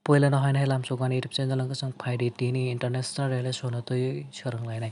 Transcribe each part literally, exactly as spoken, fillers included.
Puila no haino hai lamsok ani YouTube channel wngkha chwng phaidi tini international relation no twi swrwng lainai.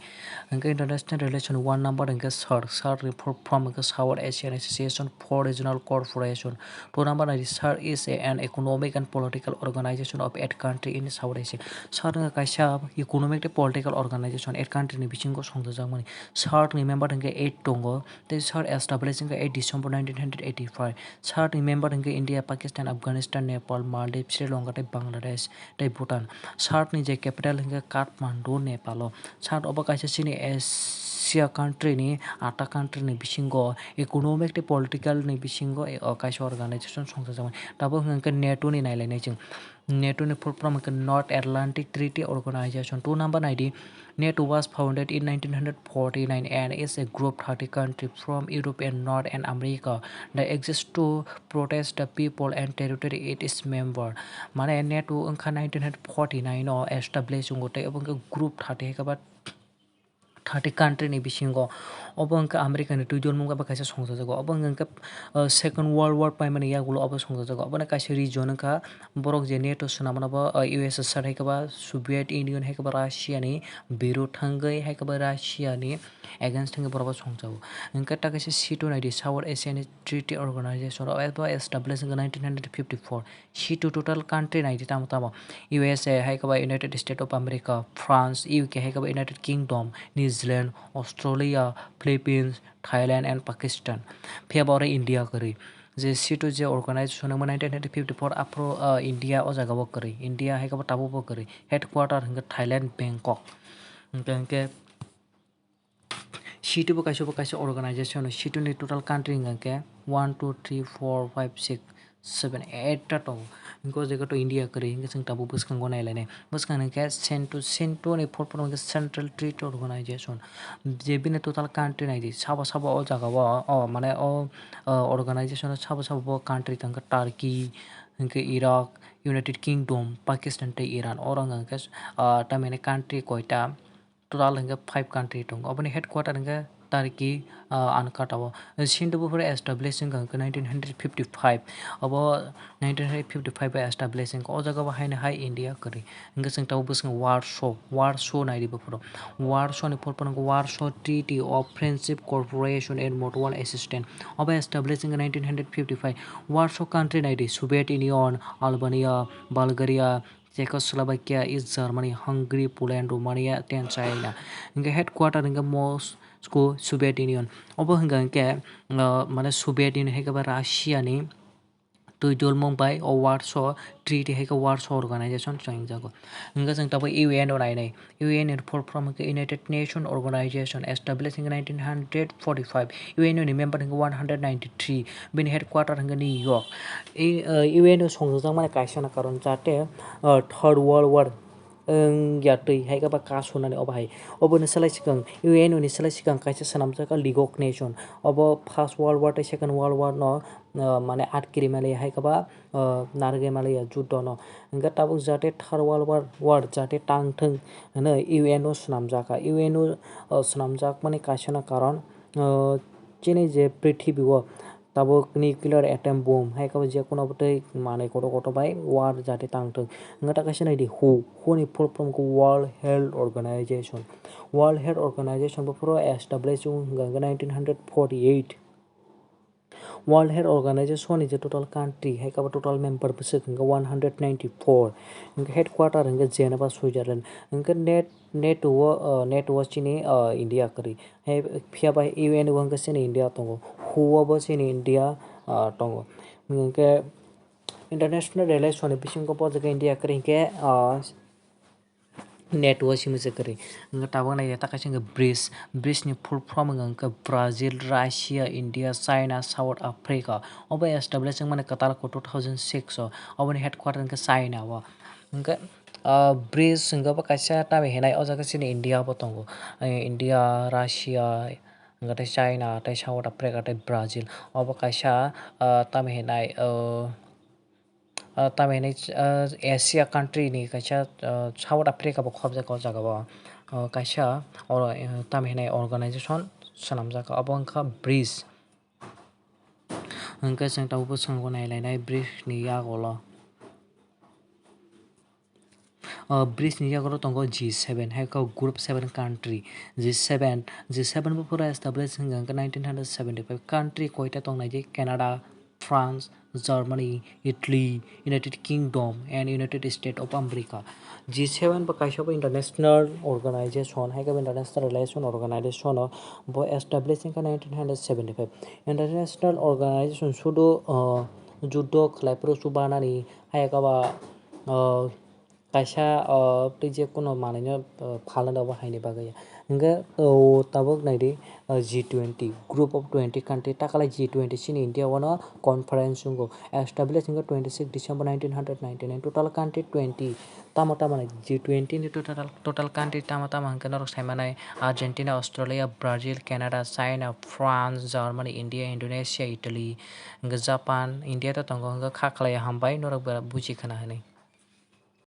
Hwnkhe international relation one number hwnkhe SAARC, SAARC ni full form hwnkhe South Asian Association for Regional Cooperation. Two number naidi SAARC is a, an economic and political organization of eight country in South Asia. SAARC wngkha kaisa economic tei political organization eight country ni bisingo songchajakmani. SAARC ni member hwnkhe eight tongo. Tei SAARC establish wngkha eight December nineteen hundred eighty-five. SAARC ni member hwnkhe India, Pakistan, Afghanistan, Nepal, Maldives, Sri Lanka tei Bangladesh tei Bhutan. SAARC ni je capital hwnkhe Kathmandu, Nepal o. SAARC obo kaisa chini Asia country ni atta country ni bisingo economic tei political ni bisingo, eh, o kaisa organization songchajakmani. Tabuk hwnkhe NATO ni nailainai chwng. NATO ni full form hwnkhe North Atlantic Treaty Organization. Two number naidi, NATO was founded in nineteen hundred forty-nine and is a group thirty country from Europe and North and America that exists to protect the people and territory it is member. Mane NATO wngkha nineteen hundred forty-nine o establish wngo tei obo wngkha group thirty hai khe ba thirty country ni bisingo. Obo hwnkhe America ni twi dol mungkha bai kaisa songchajago. Obo hwnkhe, uh, Second World War paimani yagulo obo songchajago. Obo no kaisa region wngkha, borok je NATO swnamano bo, uh, U S S R hai khe ba Soviet Union hai khe ba Russia ni biro thangwi hai khe ba Russia ni against thangwi borok bo songchago. Hwnkhe ta kaisa C two naidi South Asian Treaty Organization o abo establish wngkha nineteen hundred fifty-four. C two total country naidi tamo tamo, U S A hai khe ba United States of America, France, U K hai khe ba United Kingdom, New Zealand, Australia, Philippines, Thailand and Pakistan. Phiya ba oro India kwrwi. Je C two je organization wngma nineteen fifty-four aphuru, ah, India o jaga o kwrwi. India hai khe bo tabuk bo kwrwi. Headquarter hwnkhe Thailand, Bangkok. Hwnkhe, hwnkhe C two bo kaisa, bo kaisa organization, C two ni total country hwnka khe one, two, three, four, five, six, seven, eight ta tongo. Hwnkhe o jaga to India kwrwi, hwnkhe chwng tabuk bwskango nailainai. Bwskang hwnkhe C two, C two ni full form hwnkhe Central Treaty Organization. Je bini total country naidi, sabo sabo o jaga o, o mane o, o organization o sabo sabo bo country tongkha Turkey, hwnkhe Iraq, United Kingdom, Pakistan tei Iran. Oro hwnkhe, ah, tamni country koita? Total hwnkhe five country tongo. Oboni headquarter hwnkhe Turkey, ah, Ankara o. Sindhu buphuru establish wngkha hwnkhe nineteen hundred fifty-five. Obo nineteen hundred fifty-five o establish wngkha. O jaga bo haino hai India kwrwi. Hwnkhe chwng tabuk bwskango Warsaw, Warsaw naidi buphuru. Warsaw ni full form wngkha Warsaw Treaty of Friendship, Cooperation and Mutual Assistance. Obo establish wngkha nineteen hundred fifty-five. Warsaw country naidi Soviet Union, Albania, Bulgaria, Czechoslovakia, East Germany, Hungary, Poland, Romania, tei China. Hwnkhe headquarter hwnkhe Moscow, Soviet Union. Obo hwnkha hwnkhe, uh, mane Soviet Union hai khe ba Russia ni twi dol mung bai o Warsaw Treaty hai khe Warsaw Organization chwng jago. Hwnkhe chwng tabuk U N o nainai. U N ni full form hwnkhe United Nation Organization, established in nineteen hundred forty-five. U N ni member hwnkhe one hundred ninety-three. Bini headquarter hwnkhe New York. I, uh, U N o songjakmani kaisa no karon jate, uh, Third World War wng ya twi hai khe ba kasunani obo hai. Oboni salai swkang, U N ni salai swkang kaisa swnamjak kha League of Nation. Obo First World War tei Second World War no, uh, mane atkiri maliya hai khe ba, uh, narwgwi maliya juddo no. Hwnkhe tabuk jate Third World War, War jate tang thwng hwnwi U N o swnamjak kha. U N o, uh, swnamjakmani kaisa no karon, uh, chini je prithibi o tabuk nuclear atom bomb hai khe bo je kono bwtwi manwi kotor kotor bai war jate tang thwng. Hwnkhe ta kaisa nai di WHO, WHO ni full form khe World Health Organization. World Health Organization buphuru establish wng hwnkha hwnkhe nineteen hundred forty-eight. World Health Organization ni je total country hai khe bo total member bwswk hwnkhe one hundred ninety-four. Hwnkhe headquarter hwnkhe Geneva, Switzerland. Hwnkhe net, NATO o, uh, NATO o chini, uh, India kwrwi. Hai phiya ba U N o hwnkhe chini India tongo, WHO o bo chini India, ah, tongo. Hwnkhe international relation ni bisingo bo jaga India kwrwi hwnkhe, ah, NATO o simi se kwrwi. Hwnkhe tabuk nai ta kaisa hwnkhe BRICS, BRICS ni full form hwnkhe Brazil, Russia, India, China, South Africa. Obo establish wngmani kwtal khe two thousand six o, oboni headquarter hwnkhe China o. Hwnkhe, ah, BRICS hwnkhe bo kaisa tamni hinai o jaga chini India bo tongo. Eh, India, Russia, hwnkhe tei China, tei South Africa, tei Brazil. Obo kaisa, ah, tamni hinai, ah, ah, tamni hinai, ah, Asia country ni kaisa, ah, South Africa bo khobjak o jaga o. Ah, kaisa oro, eh, tamni hinai organization swnamjak, obo wngkha BRICS. Hwnkhe chwng tabuk bwskango nailainai BRICS ni yagulo. Uh, bridge ni yago tongo G seven, hai khe group seven country. G seven, G seven bo pura establish wngkha nineteen hundred seventy-five. Country koita tongnai je Canada, France, Germany, Italy, United Kingdom and United States of America. G seven bo kaisa bo international organization, hai khe bo international relation organization o bo establish wngkha nineteen hundred seventy-five. International organization sudu, uh, judo khlai phuru chubanani hai khe ba, uh, kaisa, uh, tei je kono manwino, uh, phalna rwbo haini bagwi. Hwnkhe, uh, tabuk naidi, uh, G twenty, group of twenty country, takalai G twenty chini India o no conference wngo. Establish wngkha twenty six December nineteen hundred ninety nine. Total country twenty. Tamo tamo ni G twenty ni total, total country tamo tamo hwnkhe norok sai manai Argentina, Australia, Brazil, Canada, China, France, Germany, India, Indonesia, Italy, hwnkhe Japan, India to tongo hwnkhe kha khlai hambai norok buji khna hwnwi.